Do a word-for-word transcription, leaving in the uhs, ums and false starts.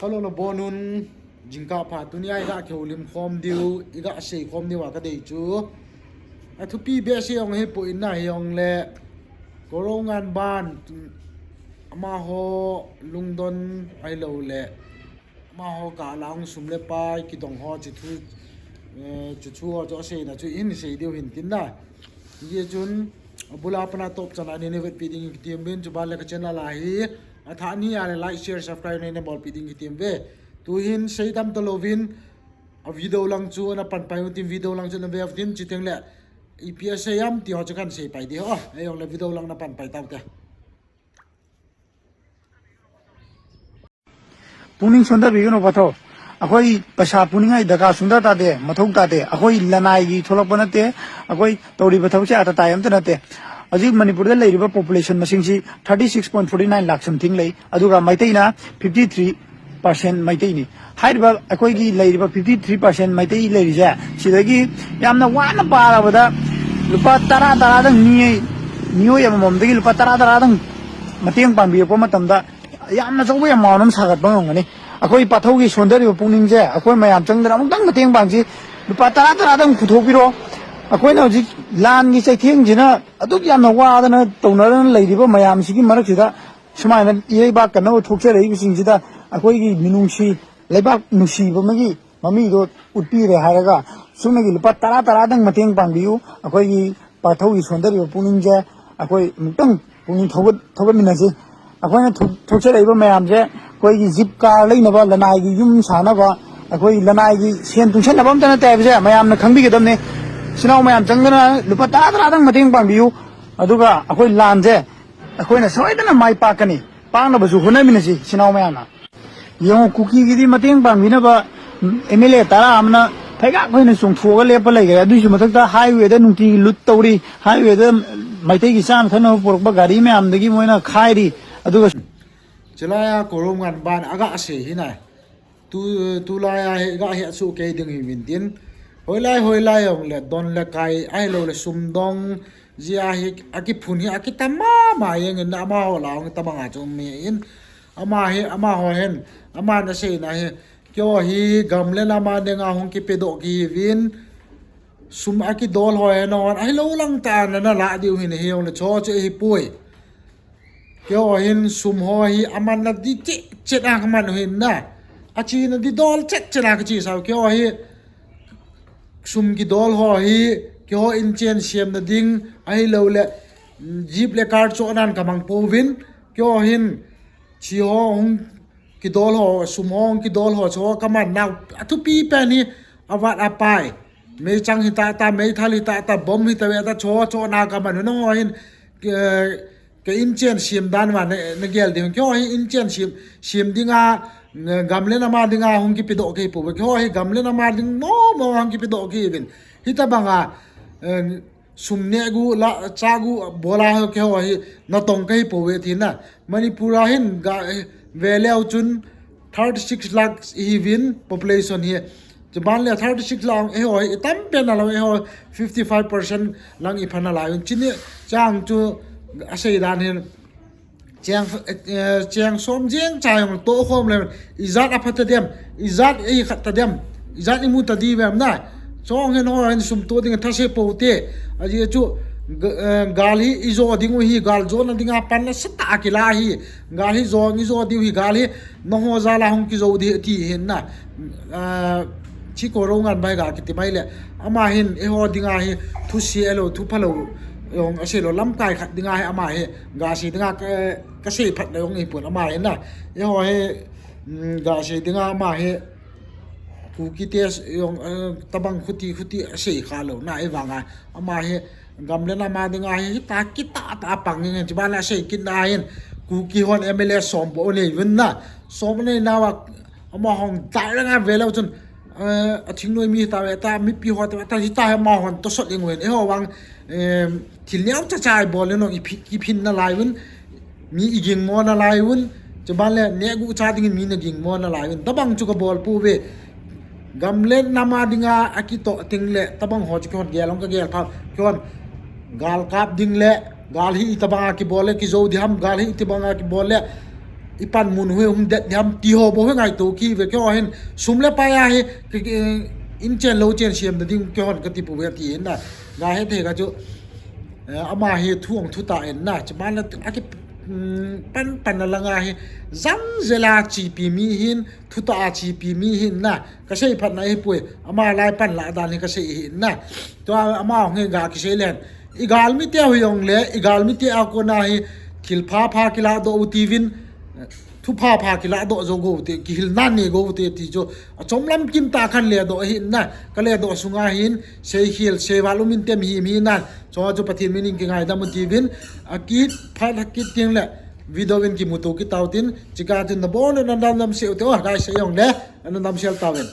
Hello, nabonun, jingkah pha. Tuni a iga kihoulim khom diu, iga sei khom diu a kadei chu, athupi behseh jong hipoi, ahinla Koroungan ban amaho lungdon ahilouleh amaho kah a hung sum le pai kidong ho, chuche thu, eh, chuche thu ho chu aseina chu ihin sei diu hintin na. Hijeh chun abul a pat a atop chan a nei vetpi ding kitem uvin, chuban le ka channel a hi athah ni a le like, share, subscribe nei bolpi ding kitem uve. Tuhin sei tam talouvin, a video lang chu napan pai utin, video lang chu nave utin, chuteng le ipi asei ham ti ho chu kahin sei pai ding ho. Ahijongle video lang napan pai taute. Pungning sonda bigin o pathou. Akhoi pasa pungning ai daga sonda tate, mathou tate. Akhoi lanai gi tholak pa nate. Akhoi tauri pathou se ata tai am ta nate. Ajik Manipur da leiriba population masing si thirty six point forty nine lakh something lei. Aduga Meitei na fifty three percent Meitei ni. Hairiba akhoi gi leiriba fifty three percent Meitei leiri je. Sidagi yamna wana para bada lupa tara tara dang ni, ni o yam mom dagi lupa tara tara dang mateng pangbi po matam da. Yamna chauba amount am sagat bang ngani. Akhoi pathou gi sonda riba pungning je. Akhoi mayam chang dara mung dang mateng pang si. Lupa tara tara dang khutho piro. Akhoi na ji lan gi chai thing jina. Aduk yamna wa dana touna dana leiriba mayam sigi marak sida. Sumaina iba kana u thuk se leibi sing sida. Akhoi gi minung si. Leibak nusiba magi. Mami do utpi re haiga. Sumagi lupa tara tara dang mateng pangbi u. Akhoi gi pathou gi sonda riba pungning je, akhoi mutang pungning thogat, thogat mina je. Akhoi na thuk, thuk se leiba mayam je, akhoi gi jeep car leinaba, lanai gi yum sanaba, akhoi lanai gi sen tung sen naba am ta nate je, mayam na khangbi kidam ne. Sinau mayam chang dana, lupa tara tara dang mateng pangbi u. Aduga, akhoi lan je, akhoi na soidana mai pa kani. Pang naba su huna mina je, sinau mayam na. Yong Kuki gidi mateng pangbi naba M L A tara amna phaiga khoi na sung thuga lepa lei ga. Adui su mathak ta highway da nungti lut tauri. Highway da Meitei gi san thana porok ba gari mayam dagi moina khai ri. Aduga chulai a Koroungan ban aga sei hina. Tu, tulai a hi ga hi asu kei ding hi vintin. Hoilai, hoilai jongle don le kai ahilouleh sum dong. Jia hi akiphun hi akitama ma jeng in amaho la hung tabang a chu mi in. Ama hi, amaho hin, aman aseina hi. Keiho hi gam le nam a dinga hung kipedoh kihiuvin. Sum akidol ho hi nahon ahilou lang ta nana lah diu hin hijongle chu chu ahipoi. Keiho hin sum ho hi amanna di chet chet a kaman u hin na. Achena di dol chet chet a kache sau. Keiho hi sum kidol ho hi, keiho inchen semna ding, ahilouleh, mm, jeep le car chohnan kamang pouvin, keiho hin, chi ho hung kidol ho, sum ho hung kidol ho, chu ho kaman nau, athupi pen hi, avat apai. Meichang hita ta, meithal hita ta, bomb hita ve ta, chu ho chohna kaman u, nangho hin, eh, Ka inchen sem dan ma na, na gel ding. Keiho hi inchen sem, sem dinga, gam le nam a dinga hung kipedoh kei pouve. Keiho hi gam le nam a ding nom nom hung kipedoh kei uvin. Hitabanga, eh, sum neh gu la, cha gu bola ho keiho hi natong kei pouve tina. Manipur a hin ga, eh, veleu chun thirty six lakhs ihiuvin population hi. Chuban le thirty six lang eiho hi itam pen a lang eiho fifty five percent lang iphan a lai un. Chini chang chu asei dan hin cheng, eh, cheng som jeng cha jong toh khom le ijat apha ta dem, ijat ei khat ta dem, ijat imu ta di vem na. Chong hin ho hin sum toh ding thase poute. Ajeh chu ga-, eh, gal hi ijo ding u hi, gal jona dinga pan nasatah a kila hi. Gal hi jong ijo diu hi, gal hi nangho jal a hung kijo di ti hin na. Ah, Chiko Rongan bai ga kiti mai le. Ama hin eiho dinga hi thuse lou, thupha lou jong asei lou, lamkai khat dinga hi ama hi ga sei dinga ka, kasei phat lou jong ahipon ama hin na. Eiho hi, mm, ga sei dinga ama hi Kuki te jong, eh, tabang khuti, khuti asei kha lou na, ahivanga ama hi gam le nam a dinga hi, hita kitah tah a pang nge nge, chuban le asei kit na hin, Kuki hon M L A som bou anei uvin na, som anei nauva, amahon dai langa veleu chun, eh, athingnoi mi hita ve ta, mipi ho ta ve ta, hita hi amahon tosot jeng uvin, eiho vang, eh, thil neocha cha ibol le nong iphi-, iphin nalai uvin, mi iging mo nalai uvin, chuban le neh gu cha dingin mi naging mo nalai uvin, tabang chu kabol pouve. Gam le nam a dinga akitoh teng le, tabang ho chu keihon gel hung kagel pha, keihon gal kap ding le, gal hi itobanga kibol le, kijo di ham, gal hi itobanga kibol le, ipan mun hui hung det diam ti ho bou hi ngaito kive keiho hin sum le pai a hi, inchen lou chen siam na ding keihon kati pouve ati hin na. Ga hethei kha chu, ama hi thu ong thu ta in na, chuman la a ki pan pan na langa hi, jang jela chipi mi hin, thu ta a chipi mi hin na, kasei phat na hi pui, ama lai pan la dan hi kasei hin na. Tua ama hung hi ga kisei len, igalmi te hui ong le, igalmi te a kona hi, thil pha pha kila doh u tivin, thu pha pha kila doh jou go te, kihil nan ne go te ti chu, achom lam kim ta khan le doh hin na, ka le doh sunga hin, sei khel, sei val um in tem hi mi nan, chua chu Pathen min in kingaidam u tivin, akit phat akit ting le, video in kimuto kit tau tin, chika tin na bon na dam dam seu te, o, gai sei ong le, na dam sel tau in.